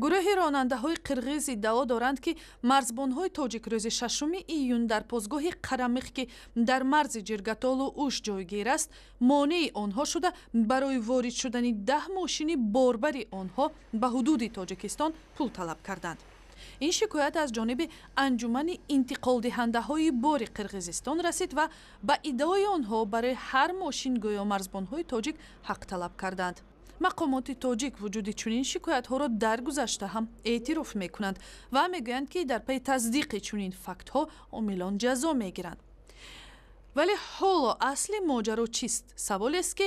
Гурӯҳи ронандаҳои қирғиз иддао доранд, ки марзбонҳои тоҷик рӯзи 6 июн дар посгоҳи Қарамиқ, ки дар марзи Ҷиргатолу Уш ҷойгир аст, монеи онҳо шуда, барои ворид шудани 10 мошини борбари онҳо ба ҳудуди Тоҷикистон пул талаб карданд. Ин шикоят аз ҷониби Анҷумани интиқолдиҳандаҳои бори Қирғизистон расид ва ба иддаои онҳо барои ҳар мошин гӯё марзбонҳои тоҷик ҳақ талаб карданд. Мақомоти тоҷик вуҷуди чунин шикоятҳоро дар гузашта ҳам эътироф мекунанд ва мегӯянд, ки дар пайи тасдиқи чунин фактҳо омилон ҷазо мегиранд. Вале ҳоло асли моҷаро чист? Саволест, ки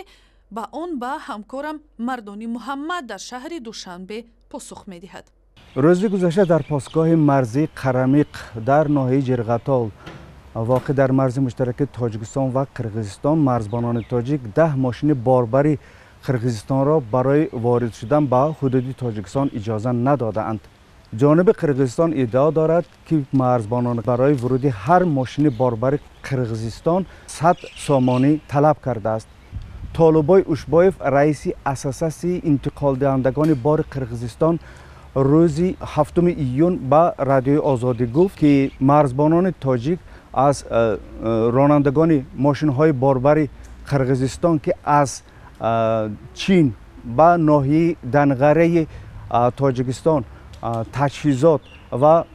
ба он ба ҳамкорам Мардони Муҳаммад дар шаҳри Душанбе посух медиҳад. Рӯзи гузашта дар посгоҳи марзии Қарамиқ дар ноҳияи Ҷирғатол, воқеъ дар марзи муштараки Тоҷикистон ва Қирғизистон, марзбонони тоҷик 10 мошини борбари Қирғизистонро барои ворид шудан ба ҳудуди Тоҷикистон иҷоза надодаанд. Ҷониби Қирғизистон иддао дорад, ки марзбонон барои вуруди ҳар мошини борбари Қирғизистон 100 сомонӣ талаб кардааст. Толубой Ушбоев, раиси Ассотсиатсияи интиқолдиҳандагони бори Қирғизистон, рӯзи 7 июн ба Радиои Озодӣ гуфт, ки марзбонони тоҷик аз ронандагони мошинҳои борбари Қирғизистон, ки аз Чин ба ноҳияи Данғараи Тоҷикистон таҷҳизот ва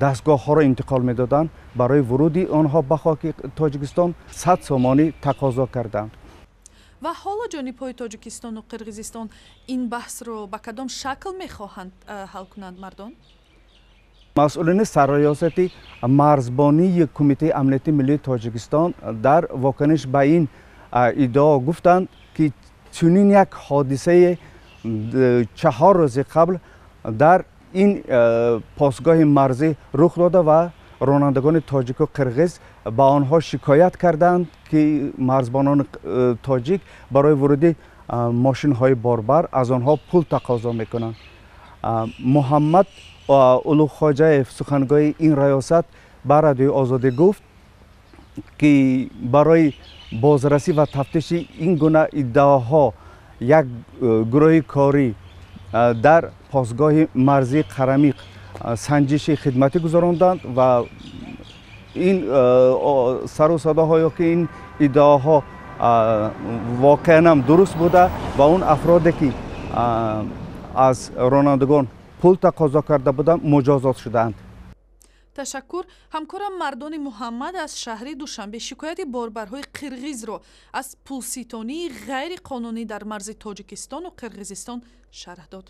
дастгоҳҳоро интиқол медоданд, барои вуруди онҳо ба хоки Тоҷикистон 100 сомонӣ тақозо карданд. Ва ҳоло ҷонибҳои Тоҷикистону Қирғизистон ин баҳсро ба кадом шакл мехоҳанд ҳал кунанд, Мардон? Масъулини Сарриёсати марзбонии Кумитаи амнияти миллии Тоҷикистон дар вокуниш ба ин иддао гуфтанд, ки чунин як ҳодисаи 4 рӯзи қабл дар ин посгоҳи марзӣ рух дода ва ронандагони тоҷику қирғиз ба онҳо шикоят карданд, ки марзбонони тоҷик барои вуруди мошинҳои борбар аз онҳо пул тақозо мекунанд. Муҳаммад Улуғхоҷаев, сухангӯи ин раёсат, ба Радиои Озодӣ гуфт, ки барои бозрасӣ ва тафтиши ин гуна иддаоҳо як гурӯҳи корӣ дар посгоҳи марзии Қарамиқ санҷиши хидматӣ гузаронданд ва ин сару садоҳо ё ки ин иддаоҳо воқеан ҳам дуруст буда ва он афроде, ки аз ронандагон пул тақозо карда буданд, муҷозот шудаанд. Ташаккур. Ҳамкорам Мардони Муҳаммад аз шаҳри Душанбе шикояти борбарҳои қирғизро аз пулситонии ғайриқонунӣ дар марзи Тоҷикистону Қирғизистон шарҳ дод.